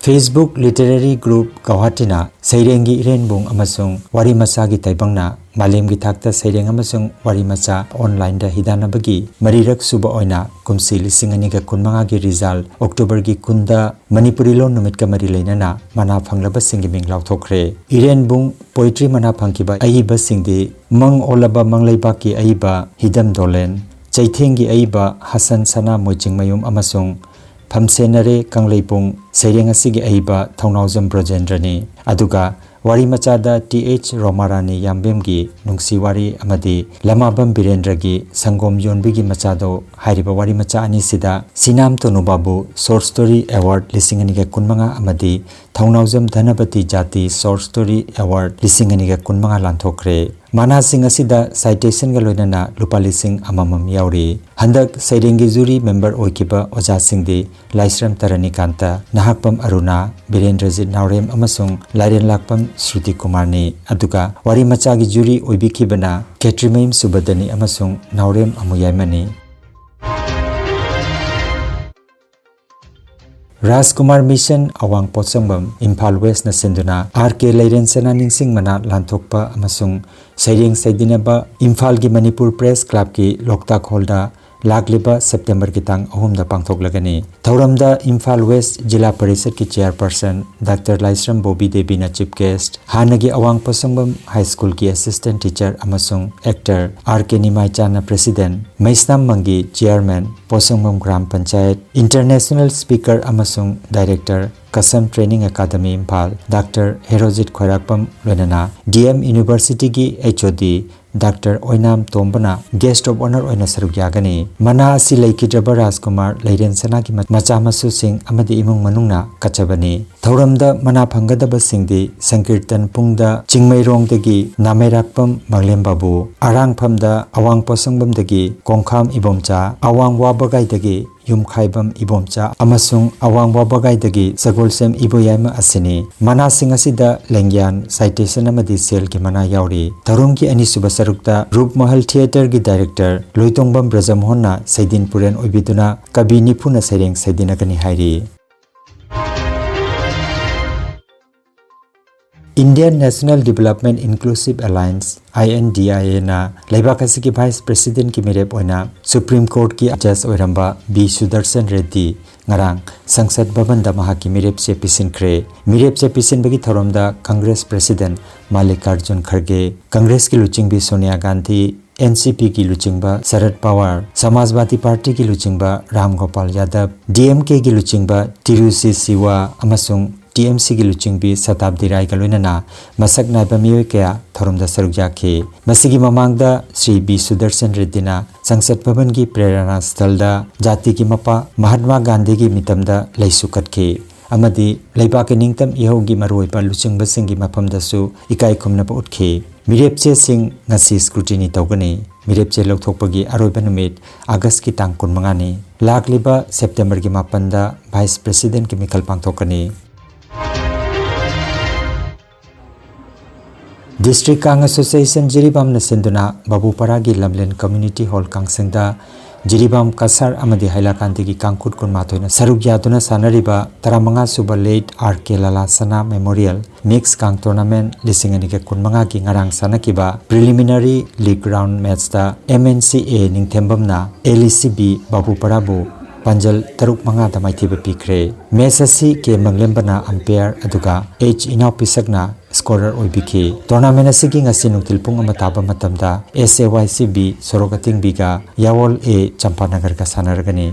Facebook Literary Group ꯒꯧꯍꯥꯇꯤꯅ ꯁꯩꯔꯦꯡꯒꯤ ꯏꯔꯦꯟꯕꯨꯡ ꯑꯃꯁꯨꯡ ꯋꯥꯔꯤ ꯃꯆꯥꯒꯤ ꯇꯥꯏꯕꯪꯅ ꯃꯥꯂꯦꯝꯒꯤ ꯊꯥꯛꯇ ꯁꯩꯔꯦꯡ ꯑꯃꯁꯨꯡ ꯋꯥꯔꯤ ꯃꯆꯥ online ꯗ ꯍꯤꯗꯥꯟꯅꯕꯒꯤ ꯃꯔꯤꯔꯛ ꯁꯨꯕ ꯑꯣꯏꯅ ꯀꯨꯝꯁꯤ ꯂꯤꯁꯤꯡ ꯑꯅꯤꯒ ꯀꯨꯟꯃꯉꯥꯒꯤ result October ꯒꯤ ꯀꯨꯟꯗ ꯃꯅꯤꯄꯨꯔꯤ ꯂꯣꯟ ꯅꯨꯃꯤꯠꯀ ꯃꯔꯤ ꯂꯩꯅꯅ ꯃꯅꯥ ꯐꯪꯂꯕꯁꯤꯡꯒꯤ ꯃꯤꯡ ꯂꯥꯎꯊꯣꯛꯈ꯭ꯔꯦ꯫ ꯏꯔꯦꯟꯕꯨꯡ poetry ꯃꯅꯥ ꯐꯪꯈꯤꯕ ꯑꯏꯕꯁꯤꯡꯗꯤ ꯃꯪ ꯑꯣꯜꯂꯕ ꯃꯪꯂꯩꯕꯥꯛꯀꯤ ꯑꯏꯕ ꯍꯤꯗꯝ ꯗꯣꯂꯦꯟ, ꯆꯩꯊꯦꯡꯒꯤ ꯑꯏꯕ ꯍꯁꯟ ꯁꯅꯥ ꯃꯣꯏꯖꯤꯡꯃꯌꯨꯝ ꯑꯃꯁꯨꯡ ꯐꯝꯁꯦꯟꯅꯔꯦ ꯀꯪꯂꯩꯄꯨꯡ ꯁꯩꯔꯦꯡ ꯑꯁꯤꯒꯤ ꯑꯏꯕ ꯊꯧꯅꯥꯎꯖꯝ ꯕ꯭ꯔꯣꯖꯦꯟꯗ꯭ꯔꯅꯤ꯫ ꯑꯗꯨꯒ ꯋꯥꯔꯤ ꯃꯆꯥꯗ ꯇꯤ ꯑꯩꯆ ꯔꯣꯃꯥꯔꯥꯅꯤ ꯌꯥꯝꯕꯦꯝꯒꯤ ꯅꯨꯡꯁꯤ ꯋꯥꯔꯤ ꯑꯃꯗꯤ ꯂꯃꯥꯕꯝ ꯕꯤꯔꯦꯟꯗ꯭ꯔꯒꯤ ꯁꯪꯒꯣꯝ ꯌꯣꯟꯕꯤꯒꯤ ꯃꯆꯥꯗꯣ ꯍꯥꯏꯔꯤꯕ ꯋꯥꯔꯤ ꯃꯆꯥ ꯑꯅꯤꯁꯤꯗ ꯁꯤꯅꯥꯝ ꯇꯣꯅꯨꯕꯥꯕꯨ short story award ꯂꯤꯁꯤꯡ ꯑꯅꯤꯒ ꯀꯨꯟꯃꯉꯥ ꯑꯃꯗꯤ ꯊꯧꯅꯥꯎꯖꯝ ꯙꯅꯄꯇꯤ ꯖꯥꯇꯤ short story award ꯂꯤꯁꯤꯡ ꯑꯅꯤꯒ ꯀꯨꯟꯃꯉꯥ ꯂꯥꯟꯊꯣꯛꯈ꯭ꯔꯦ꯫ ꯃꯅꯥꯁꯤꯡ ꯑꯁꯤꯗ citation ꯒ ꯂꯣꯏꯅꯅ ꯂꯨꯄꯥ ꯂꯤꯁꯤꯡ ꯑꯃꯃꯝ ꯌꯥꯎꯔꯤ꯫ ꯍꯟꯗꯛ ꯁꯩꯔꯦꯡꯒꯤ jury member ꯑꯣꯏꯈꯤꯕ ꯑꯣꯖꯥꯁꯤꯡꯗꯤ ꯂꯥꯏꯁ꯭ꯔꯝ ꯇꯔꯥꯅꯤꯀꯥꯟꯇ, ꯅꯍꯥꯛꯄꯝ ꯑꯔꯨꯅꯥ, ꯕꯤꯔꯦꯟꯗ꯭ꯔꯖꯤꯠ ꯅꯥꯎꯔꯦꯝ ꯑꯃꯁꯨꯡ ꯂꯥꯏꯔꯦꯟꯂꯥꯛꯄꯝ ꯁ꯭ꯔꯨꯇꯤ ꯀꯨꯃꯥꯔꯅꯤ꯫ ꯑꯗꯨꯒ ꯋꯥꯔꯤ ꯃꯆꯥꯒꯤ jury ꯑꯣꯏꯕꯤꯈꯤꯕꯅ ꯈꯦꯇ꯭ꯔꯤꯃꯌꯨꯝ ꯁꯨꯕꯗꯅꯤ ꯑꯃꯁꯨꯡ ꯅꯥꯎꯔꯦꯝ ꯑꯃꯨꯌꯥꯏꯃꯅꯤ꯫ ꯔꯥꯖꯀꯨꯃꯥꯔ ꯃꯤꯁꯟ ꯑꯋꯥꯡ ꯄꯣꯠꯁꯪꯕꯝ ꯏꯝꯐꯥꯜ ꯋꯦꯁꯅ ꯁꯤꯟꯗꯨꯅ ꯑꯥꯔ ꯀꯦ ꯂꯩꯔꯦꯟ ꯁꯅꯥ ꯅꯤꯡꯁꯤꯡ ꯃꯅꯥ ꯂꯥꯟꯊꯣꯛꯄ ꯑꯃꯁꯨꯡ ꯁꯩꯔꯦꯡ ꯁꯩꯗꯤꯅꯕ ꯏꯝꯐꯥꯜꯒꯤ ꯃꯅꯤꯄꯨꯔ ꯄ꯭ꯔꯦꯁ ꯀ꯭ꯂꯕꯀꯤ ꯂꯣꯛꯇꯥꯛ ꯍꯣꯜꯗ ꯂꯥꯛꯂꯤꯕ ꯁꯦꯞꯇꯦꯝꯕꯔꯒꯤ ꯇꯥꯡ ꯑꯍꯨꯝꯗ ꯄꯥꯡꯊꯣꯛꯂꯒꯅꯤ꯫ ꯊꯧꯔꯝꯗ ꯏꯝꯐꯥꯜ ꯋꯦꯁ ꯖꯤꯂꯥ ꯄꯔꯤꯁꯠꯀꯤ ꯆꯤꯌꯥꯔꯄꯔꯁꯟ ꯗꯥꯛꯇꯔ ꯂꯥꯏꯁ꯭ꯔꯝ ꯕꯣꯕꯤ ꯗꯦꯕꯤꯅ ꯆꯤꯐ ꯒꯦꯁ꯭ꯠ, ꯍꯥꯟꯅꯒꯤ ꯑꯋꯥꯡ ꯄꯣꯠꯁꯪꯕꯝ ꯍꯥꯏ ꯁ꯭ꯀꯨꯜꯒꯤ ꯑꯦꯁꯤꯁꯇꯦꯟꯠ ꯇꯤꯆꯔ ꯑꯃꯁꯨꯡ ꯑꯦꯛꯇꯔ ꯑꯥꯔ ꯀꯦ ꯅꯤꯃꯥꯏꯆꯥꯟꯅ president, Meisnam Mangi chairman, Potsangbam gram panchayat, International Speaker ꯑꯃꯁꯨꯡ Director, Kasom Training Academy, Imphal, doctor Herojit Khwairakpam, ꯂꯣꯏꯅꯅ ꯗꯤ ꯑꯦꯝ ꯌꯨꯅꯤꯚꯔꯁꯤꯇꯤꯒꯤ H O D doctor Oinam ꯇꯣꯝꯕꯅ Guest of Honour ꯑꯣꯏꯅ ꯁꯔꯨꯛ ꯌꯥꯒꯅꯤ꯫ ꯃꯅꯥ ꯑꯁꯤ ꯂꯩꯈꯤꯗ꯭ꯔꯕ ꯔꯥꯖꯀꯨꯃꯥꯔ ꯂꯩꯔꯦꯟ ꯁꯅꯥꯒꯤ ꯃ-, ꯃꯆꯥ ꯃꯁꯨꯁꯤꯡ ꯑꯃꯗꯤ ꯏꯃꯨꯡ ꯃꯅꯨꯡꯅ ꯀꯠꯆꯕꯅꯤ꯫ ꯊꯧꯔꯝꯗ ꯃꯅꯥ ꯐꯪꯒꯗꯕꯁꯤꯡꯗꯤ ꯁꯪꯀꯤꯔꯇꯟ ꯄꯨꯡꯗ ꯆꯤꯡꯃꯩꯔꯣꯡꯗꯒꯤ ꯅꯥꯃꯩꯔꯥꯛꯄꯝ ꯃꯥꯡꯂꯦꯝ ꯕꯥꯕꯨ, ꯑꯔꯥꯡꯐꯝꯗ ꯑꯋꯥꯡ ꯄꯣꯁꯪꯕꯝꯗꯒꯤ ꯀꯣꯡꯈꯥꯝ ꯏꯕꯣꯝꯆꯥ, ꯑꯋꯥꯡ ꯋꯥꯕꯒꯥꯏꯗꯒꯤ ꯌꯨꯝꯈꯥꯏꯕꯝ ꯏꯕꯣꯝꯆꯥ ꯑꯃꯁꯨꯡ ꯑꯋꯥꯡ ꯋꯥꯕꯒꯥꯏꯗꯒꯤ ꯁꯒꯣꯜꯁꯦꯝ ꯏꯕꯣꯌꯥꯏꯃ ꯑꯁꯤꯅꯤ꯫ ꯃꯅꯥꯁꯤꯡ ꯑꯁꯤꯗ ꯂꯦꯡꯌꯥꯟ, citation ꯑꯃꯗꯤ ꯁꯦꯜꯒꯤ ꯃꯅꯥ ꯌꯥꯎꯔꯤ꯫ ꯊꯧꯔꯝꯒꯤ ꯑꯅꯤꯁꯨꯕ ꯁꯔꯨꯛꯇ ꯔꯨꯞꯃꯍꯜ Theatreꯒꯤ Director ꯂꯣꯏꯇꯣꯡꯕꯝ ꯕ꯭ꯔꯖꯃꯣꯍꯟꯅ ꯁꯩꯗꯤꯟ ꯄꯨꯔꯦꯟ ꯑꯣꯏꯕꯤꯗꯨꯅ ꯀꯕꯤ ꯅꯤꯐꯨꯅ ꯁꯩꯔꯦꯡ ꯁꯩꯗꯤꯟꯅꯒꯅꯤ ꯍꯥꯏꯔꯤ꯫ Indian National Development Inclusive Alliance, I N D I Aꯅ ꯂꯩꯕꯥꯛ ꯑꯁꯤꯒꯤ Vice Presidentꯀꯤ ꯃꯤꯔꯦꯞ ꯑꯣꯏꯅ Supreme Courtꯀꯤ Judge ꯑꯣꯏꯔꯝꯕ ꯕꯤ ꯁꯨꯗꯔꯁꯟ ꯔꯦꯗ꯭ꯗꯤ ꯉꯔꯥꯡ ꯁꯪꯁꯗ ꯚꯕꯟꯗ ꯃꯍꯥꯛꯀꯤ ꯃꯤꯔꯦꯞ ꯆꯦ ꯄꯤꯁꯤꯟꯈ꯭ꯔꯦ꯫ ꯃꯤꯔꯦꯞ ꯆꯦ ꯄꯤꯁꯤꯟꯕꯒꯤ ꯊꯧꯔꯝꯗ Congress President ꯃꯥꯜꯂꯤꯀꯥꯔꯖꯨꯟ ꯈꯔꯒꯦ, Congressꯀꯤ ꯂꯨꯆꯤꯡꯕꯤ Sonia Gandhi, N C Pꯒꯤ ꯂꯨꯆꯤꯡꯕ ꯁꯔꯗ ꯄꯋꯥꯔ, ꯁꯃꯥꯖꯋꯥꯗꯤ ꯄꯥꯔꯇꯤꯒꯤ ꯂꯨꯆꯤꯡꯕ ꯔꯥꯝ ꯒꯣꯄꯥꯜ ꯌꯥꯗꯕ, D M Kꯒꯤ ꯂꯨꯆꯤꯡꯕ ꯇꯤꯔꯨꯆꯤ ꯁꯤꯋꯥ ꯑꯃꯁꯨꯡ T M Cꯒꯤ ꯂꯨꯆꯤꯡꯕꯤ ꯁꯇꯥꯕꯗꯤ ꯔꯥꯏꯒ ꯂꯣꯏꯅꯅ ꯃꯁꯛ ꯅꯥꯏꯕ ꯃꯤꯑꯣꯏ ꯀꯌꯥ ꯊꯧꯔꯝꯗ ꯁꯔꯨꯛ ꯌꯥꯈꯤ꯫ ꯃꯁꯤꯒꯤ ꯃꯃꯥꯡꯗ ꯁ꯭ꯔꯤ ꯕꯤ ꯁꯨꯗꯔꯁꯟ ꯔꯦꯗ꯭ꯗꯤꯅ ꯁꯪꯁꯗ ꯚꯕꯟꯒꯤ ꯄ꯭ꯔꯦꯔꯥꯅꯥ ꯁ꯭ꯊꯜꯗ ꯖꯥꯇꯤꯒꯤ ꯃꯄꯥ ꯃꯍꯥꯠꯃꯥ ꯒꯥꯟꯙꯤꯒꯤ ꯃꯤꯇꯝꯗ ꯂꯩꯁꯨ ꯀꯠꯈꯤ ꯑꯃꯗꯤ ꯂꯩꯕꯥꯛꯀꯤ ꯅꯤꯡꯇꯝ ꯏꯍꯧꯒꯤ ꯃꯔꯨꯑꯣꯏꯕ ꯂꯨꯆꯤꯡꯕꯁꯤꯡꯒꯤ ꯃꯐꯝꯗꯁꯨ ꯏꯀꯥꯏ ꯈꯨꯝꯅꯕ ꯎꯠꯈꯤ꯫ ꯃꯤꯔꯦꯞꯆꯦꯁꯤꯡ ꯉꯁꯤ scrutiny ꯇꯧꯒꯅꯤ꯫ ꯃꯤꯔꯦꯞꯆꯦ ꯂꯧꯊꯣꯛꯄꯒꯤ ꯑꯔꯣꯏꯕ ꯅꯨꯃꯤꯠ ꯑꯥꯒꯁꯀꯤ ꯇꯥꯡ ꯀꯨꯟꯃꯉꯥꯅꯤ꯫ ꯂꯥꯛꯂꯤꯕ ꯁꯦꯞꯇꯦꯝꯕꯔꯒꯤ ꯃꯥꯄꯟꯗ Vice Presidentꯀꯤ ꯃꯤꯈꯜ ꯄꯥꯡꯊꯣꯛꯀꯅꯤ꯫ District Kang Association ꯖꯤꯔꯤꯕꯥꯝꯅ ꯁꯤꯟꯗꯨꯅ ꯕꯥꯕꯨꯄꯥꯔꯥꯒꯤ ꯂꯝꯂꯦꯟ Community Hall ꯀꯥꯡꯁꯪꯗ ꯖꯤꯔꯤꯕꯥꯝ ꯀꯁꯥꯔ ꯑꯃꯗꯤ ꯍꯥꯏꯂꯥꯀꯥꯟꯗꯤꯒꯤ ꯀꯥꯡꯈꯨꯠ ꯀꯨꯟꯃꯥꯊꯣꯏꯅ ꯁꯔꯨꯛ ꯌꯥꯗꯨꯅ ꯁꯥꯟꯅꯔꯤꯕ ꯇꯔꯥꯃꯉꯥ ꯁꯨꯕ Late R K ꯂꯥꯂꯥ ꯁꯅꯥ Memorial Mix Kang Tournament ꯂꯤꯁꯤꯡ ꯑꯅꯤꯒ ꯀꯨꯟꯃꯉꯥꯒꯤ ꯉꯔꯥꯡ ꯁꯥꯟꯅꯈꯤꯕ Preliminary League Round Matchꯇ M N C A ꯅꯤꯡꯊꯦꯝꯕꯝꯅ L E C B ꯕꯥꯕꯨꯄꯥꯔꯥꯕꯨ ꯄꯥꯟꯖꯜ ꯇꯔꯨꯛ ꯃꯉꯥꯗ ꯃꯥꯏꯊꯤꯕ ꯄꯤꯈ꯭ꯔꯦ꯫ Match ꯑꯁꯤ ꯀꯦ ꯃꯪꯂꯦꯝꯕꯅ umpire ꯑꯗꯨꯒ H ꯏꯅꯥꯎꯄꯤꯁꯛꯅ ꯁ꯭ꯀꯣꯔꯔ ꯑꯣꯏꯕꯤꯈꯤ꯫ ꯇꯣꯔꯅꯥꯃꯦꯟ ꯑꯁꯤꯒꯤ ꯉꯁꯤ ꯅꯨꯡꯊꯤꯜ ꯄꯨꯡ ꯑꯃ ꯇꯥꯕ ꯃꯇꯝꯗ ꯑꯦꯁ ꯑꯦ ꯋꯥꯏ ꯁꯤ ꯕꯤ ꯁꯣꯔꯣꯛ ꯑꯇꯤꯡꯕꯤꯒ ꯌꯥꯋꯣꯜ ꯑꯦ ꯆꯝꯄꯥꯅꯒꯔꯒ ꯁꯥꯟꯅꯔꯒꯅꯤ꯫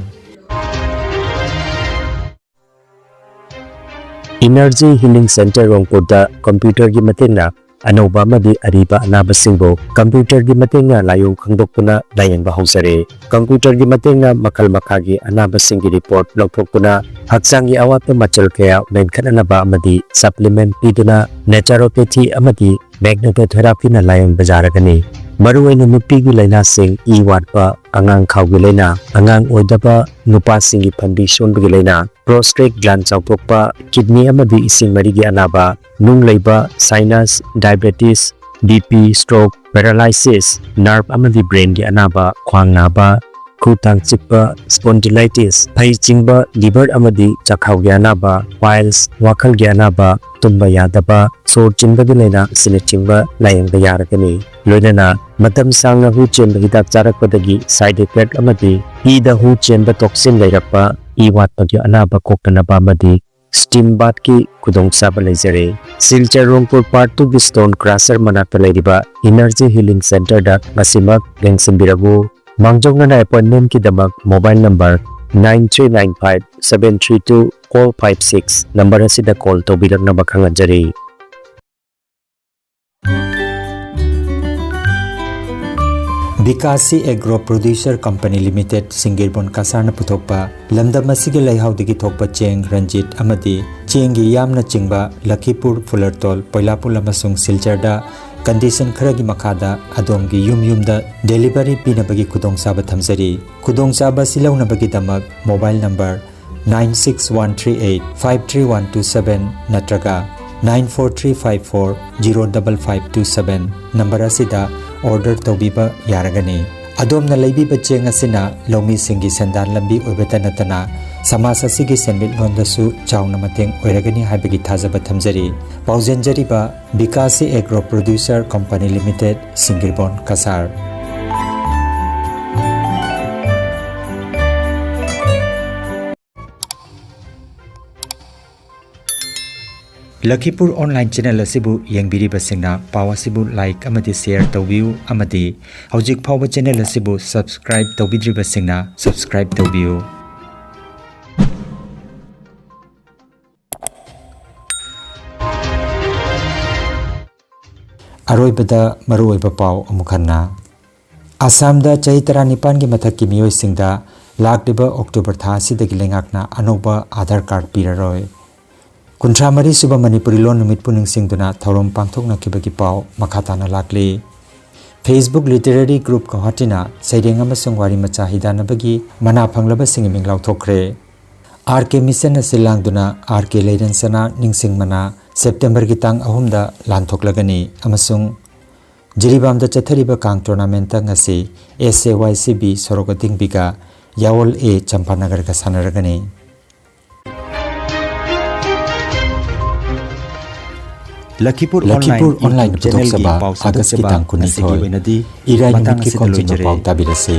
Energy Healing Center ꯔꯣꯡꯄꯨꯔꯗ ꯀꯝꯄ꯭ꯌꯨꯇꯔꯒꯤ ꯃꯇꯦꯡꯅ ꯑꯅꯧꯕ ꯑꯃꯗꯤ ꯑꯔꯤꯕ ꯑꯅꯥꯕꯁꯤꯡꯕꯨ ꯀꯝꯄ꯭ꯌꯨꯇꯔꯒꯤ ꯃꯇꯦꯡꯅ ꯂꯥꯏꯑꯣꯡ ꯈꯪꯗꯣꯛꯇꯨꯅ ꯂꯥꯌꯦꯡꯕ ꯍꯧꯖꯔꯦ꯫ ꯀꯝꯄ꯭ꯌꯨꯇꯔꯒꯤ ꯃꯇꯦꯡꯅ ꯃꯈꯜ ꯃꯈꯥꯒꯤ ꯑꯅꯥꯕꯁꯤꯡꯒꯤ ꯔꯤꯄꯣꯔꯠ ꯂꯧꯊꯣꯛꯇꯨꯅ ꯍꯛꯆꯥꯡꯒꯤ ꯑꯋꯥꯠꯄ ꯃꯆꯜ ꯀꯌꯥ ꯃꯦꯟꯈꯠꯅꯅꯕ ꯑꯃꯗꯤ ꯁꯄ꯭ꯂꯤꯃꯦꯟꯠ ꯄꯤꯗꯨꯅ ꯅꯦꯆꯔꯣꯄꯦꯊꯤ ꯑꯃꯗꯤ ꯃꯦꯒꯅꯦꯇꯣꯊꯦꯔꯥꯄꯤꯅ ꯂꯥꯌꯦꯡꯕ ꯌꯥꯔꯒꯅꯤ꯫ ꯃꯔꯨꯑꯣꯏꯅ ꯅꯨꯄꯤꯒꯤ ꯂꯥꯏꯅꯥꯁꯤꯡ, ꯏ ꯋꯥꯠꯄ, ꯑꯉꯥꯡ ꯈꯥꯎꯒꯤ ꯂꯥꯏꯅꯥ, ꯑꯉꯥꯡ ꯑꯣꯏꯗꯕ, ꯅꯨꯄꯥꯁꯤꯡꯒꯤ ꯐꯟꯕꯤ ꯁꯣꯟꯕꯒꯤ ꯂꯥꯏꯅꯥ, ꯄ꯭ꯔꯣꯁꯇꯦꯠ ꯒ꯭ꯂꯥꯟ ꯆꯥꯎꯊꯣꯛꯄ, ꯀꯤꯗꯅꯤ ꯑꯃꯗꯤ ꯏꯁꯤꯡ ꯃꯔꯤꯒꯤ ꯑꯅꯥꯕ, ꯅꯨꯡ ꯂꯩꯕ, sinus, diabetes, B P, stroke, paralysis, nerve ꯑꯃꯗꯤ ꯕ꯭ꯔꯦꯟꯒꯤ ꯑꯅꯥꯕ, ꯈ꯭ꯋꯥꯡ ꯅꯥꯕ, ꯈꯨ ꯇꯥꯡ ꯆꯤꯛꯄ, ꯁ꯭ꯄꯣꯟꯗꯤꯂꯥꯏꯇꯤꯁ, ꯐꯩ ꯆꯤꯡꯕ, ꯂꯤꯚꯔ ꯑꯃꯗꯤ ꯆꯥꯛꯈꯥꯎꯒꯤ ꯑꯅꯥꯕ, ꯄꯥꯏꯜꯁ, ꯋꯥꯈꯜꯒꯤ ꯑꯅꯥꯕ, ꯇꯨꯝꯕ ꯌꯥꯗꯕ, ꯁꯣꯔ ꯆꯤꯟꯕꯒꯤ ꯂꯥꯏꯅꯥ ꯑꯁꯤꯅꯆꯤꯡꯕ ꯂꯥꯌꯦꯡꯕ ꯌꯥꯔꯒꯅꯤ꯫ ꯂꯣꯏꯅꯅ ꯃꯇꯝ ꯁꯥꯡꯅ ꯍꯨ ꯆꯦꯟꯕ ꯍꯤꯗꯥꯛ ꯆꯥꯔꯛꯄꯗꯒꯤ ꯁꯥꯏꯗ ꯏꯐꯦꯛ ꯑꯃꯗꯤ ꯏꯗ ꯍꯨ ꯆꯦꯟꯕ ꯇꯣꯛꯁꯤꯟ ꯂꯩꯔꯛꯄ, ꯏ ꯋꯥꯠꯄꯒꯤ ꯑꯅꯥꯕ ꯀꯣꯛꯅꯅꯕ ꯑꯃꯗꯤ ꯁ꯭ꯇꯤꯝ ꯕꯥꯊꯀꯤ ꯈꯨꯗꯣꯡꯆꯥꯕ ꯂꯩꯖꯔꯦ꯫ ꯁꯤꯜꯆꯔ ꯔꯣꯡꯄꯨꯔ ꯄꯥꯔꯠ ꯇꯨꯒꯤ ꯁ꯭ꯇꯣꯟ ꯀ꯭ꯔꯁꯔ ꯃꯅꯥꯛꯇ ꯂꯩꯔꯤꯕ ꯏꯅꯔꯖꯤ ꯍꯤꯂꯤꯡ ꯁꯦꯟꯇꯔꯗ ꯉꯁꯤꯃꯛ ꯌꯦꯡꯁꯤꯟꯕꯤꯔꯛꯎ꯫ ꯃꯥꯡꯖꯧꯅꯅ ꯑꯦꯄꯣꯏꯟꯃꯦꯟꯠꯀꯤꯗꯃꯛ mobile number nine three nine five seven three two four five six number ꯑꯁꯤꯗ ꯀꯣꯜ ꯇꯧꯕꯤꯔꯛꯅꯕ ꯈꯪꯍꯟꯖꯔꯤ꯫ ꯕꯤꯀꯥꯁꯤ ꯑꯦꯒ꯭ꯔꯣ ꯄ꯭ꯔꯣꯗ꯭ꯌꯨꯁꯔ ꯀꯝꯄꯅꯤ ꯂꯤꯃꯤꯇꯦꯗ, ꯁꯤꯡꯒꯤꯔꯕꯣꯟ ꯀꯁꯥꯔꯅ ꯄꯨꯊꯣꯛꯄ ꯂꯝꯗꯝ ꯑꯁꯤꯒꯤ ꯂꯩꯍꯥꯎꯗꯒꯤ ꯊꯣꯛꯄ ꯆꯦꯡ ꯔꯟꯖꯤꯠ ꯑꯃꯗꯤ ꯆꯦꯡꯒꯤ ꯌꯥꯝꯅ ꯆꯤꯡꯕ ꯂꯈꯤꯄꯨꯔ, ꯐꯨꯂꯔꯇꯣꯜ, ꯄꯣꯏꯂꯥꯄꯨꯜ ꯑꯃꯁꯨꯡ ꯁꯤꯜꯆꯔꯗ ꯀꯟꯗꯤꯁꯟ ꯈꯔꯒꯤ ꯃꯈꯥꯗ ꯑꯗꯣꯝꯒꯤ ꯌꯨꯝ ꯌꯨꯝꯗ ꯗꯦꯂꯤꯚꯔꯤ ꯄꯤꯅꯕꯒꯤ ꯈꯨꯗꯣꯡꯆꯥꯕ ꯊꯝꯖꯔꯤ꯫ ꯈꯨꯗꯣꯡꯆꯥꯕ ꯑꯁꯤ ꯂꯧꯅꯕꯒꯤꯗꯃꯛ mobile number nine six one three eight five three one two seven ꯅꯠꯇ꯭ꯔꯒ nine four three five four zero double five two seven number ꯑꯁꯤꯗ ꯑꯣꯔꯗꯔ ꯇꯧꯕꯤꯕ ꯌꯥꯔꯒꯅꯤ꯫ ꯑꯗꯣꯝꯅ ꯂꯩꯕꯤꯕ ꯆꯦꯡ ꯑꯁꯤꯅ ꯂꯧꯃꯤꯁꯤꯡꯒꯤ ꯁꯦꯟꯗꯥꯟ ꯂꯝꯕꯤ ꯑꯣꯏꯕꯇ ꯅꯠꯇꯅ ꯁꯃꯥꯖ ꯑꯁꯤꯒꯤ ꯁꯦꯟꯃꯤꯠꯂꯣꯟꯗꯁꯨ ꯆꯥꯎꯅ ꯃꯇꯦꯡ ꯑꯣꯏꯔꯒꯅꯤ ꯍꯥꯏꯕꯒꯤ ꯊꯥꯖꯕ ꯊꯝꯖꯔꯤ꯫ ꯄꯥꯎꯖꯦꯟꯖꯔꯤꯕ Bikashi agro producer company limited, ꯁꯤꯡꯒꯤꯔꯕꯣꯟ ꯀꯁꯥꯔ꯫ ꯂꯈꯤꯄꯨꯔ ꯑꯣꯟꯂꯥꯏꯟ ꯆꯦꯅꯦꯜ ꯑꯁꯤꯕꯨ ꯌꯦꯡꯕꯤꯔꯤꯕꯁꯤꯡꯅ ꯄꯥꯎ ꯑꯁꯤꯕꯨ ꯂꯥꯏꯛ ꯑꯃꯗꯤ ꯁꯦꯌꯔ ꯇꯧꯕꯤꯌꯨ ꯑꯃꯗꯤ ꯍꯧꯖꯤꯛ ꯐꯥꯎꯕ ꯆꯦꯅꯦꯜ ꯑꯁꯤꯕꯨ ꯁꯕꯁꯀ꯭ꯔꯥꯏꯕ ꯇꯧꯕꯤꯗ꯭ꯔꯤꯕꯁꯤꯡꯅ ꯁꯕꯁꯀ꯭ꯔꯥꯏꯕ ꯇꯧꯕꯤꯌꯨ꯫ ꯑꯔꯣꯏꯕꯗ ꯃꯔꯨꯑꯣꯏꯕ ꯄꯥꯎ ꯑꯃꯨꯛ ꯍꯟꯅ꯫ ꯑꯁꯥꯝꯗ ꯆꯍꯤ ꯇꯔꯥꯅꯤꯄꯥꯟꯒꯤ ꯃꯊꯛꯀꯤ ꯃꯤꯑꯣꯏꯁꯤꯡꯗ ꯂꯥꯛꯂꯤꯕ ꯑꯣꯛꯇꯣꯕꯔ ꯊꯥ ꯑꯁꯤꯗꯒꯤ ꯂꯩꯉꯥꯛꯅ ꯑꯅꯧꯕ ꯑꯥꯙꯥꯔ ꯀꯥꯔꯗ ꯄꯤꯔꯔꯣꯏ꯫ ꯀꯨꯟꯊ꯭ꯔꯥ ꯃꯔꯤ ꯁꯨꯕ ꯃꯅꯤꯄꯨꯔꯤ ꯂꯣꯟ ꯅꯨꯃꯤꯠꯄꯨ ꯅꯤꯡꯁꯤꯡꯗꯨꯅ ꯊꯧꯔꯝ ꯄꯥꯡꯊꯣꯛꯅꯈꯤꯕꯒꯤ ꯄꯥꯎ ꯃꯈꯥ ꯇꯥꯅ ꯂꯥꯛꯂꯤ꯫ Facebook Literary Group ꯒꯧꯍꯥꯇꯤꯅ ꯁꯩꯔꯦꯡ ꯑꯃꯁꯨꯡ ꯋꯥꯔꯤ ꯃꯆꯥ ꯍꯤꯗꯥꯟꯅꯕꯒꯤ ꯃꯅꯥ ꯐꯪꯂꯕꯁꯤꯡꯒꯤ ꯃꯤꯡ ꯂꯥꯎꯊꯣꯛꯈ꯭ꯔꯦ꯫ ꯑꯥꯔ ꯀꯦ ꯃꯤꯁꯟꯅ ꯁꯤꯜ ꯂꯥꯡꯗꯨꯅ ꯑꯥꯔ ꯀꯦ ꯂꯩꯔꯦꯟꯁꯅꯥ ꯅꯤꯡꯁꯤꯡ ꯃꯅꯥ ꯁꯦꯞꯇꯦꯝꯕꯔꯒꯤ ꯇꯥꯡ ꯑꯍꯨꯝꯗ ꯂꯥꯟꯊꯣꯛꯂꯒꯅꯤ ꯑꯃꯁꯨꯡ ꯖꯤꯔꯤꯕꯥꯝꯗ ꯆꯠꯊꯔꯤꯕ ꯀꯥꯡ ꯇꯣꯔꯅꯥꯃꯦꯟꯠꯇ ꯉꯁꯤ ꯑꯦꯁ ꯑꯦ ꯋꯥꯏ ꯁꯤ ꯕꯤ ꯁꯣꯔꯣꯛ ꯑꯗꯤꯡꯕꯤꯒ ꯌꯥꯋꯜ ꯑꯦ ꯆꯝꯄꯥꯅꯒꯔꯒ ꯁꯥꯟꯅꯔꯒꯅꯤ꯫ ꯂꯈꯤꯄꯨꯔ ꯂꯈꯤꯄꯨꯔ ꯑꯣꯟꯂꯥꯏꯟ ꯑꯣꯟꯂꯥꯏꯟ YouTube ꯆꯦꯅꯦꯜꯒꯤ ꯄꯨꯊꯣꯛꯆꯕ ꯄꯥꯎ ꯑꯥꯒꯁꯀꯤ ꯁꯟꯗꯣꯛꯆꯕ ꯇꯥꯡ ꯉꯁꯤꯒꯤ ꯀꯨꯟꯅꯤꯊꯣꯏ, ꯑꯣꯏꯅꯗꯤ ꯏꯔꯥꯏ ꯃꯇꯥꯡ ꯅꯨꯃꯤꯠꯀꯤ ꯑꯁꯤꯗ ꯈꯣꯝꯖꯤꯟꯕ ꯂꯣꯏꯖꯔꯦ꯫ ꯄꯥꯎ ꯇꯥꯕꯤꯔꯁꯤ꯫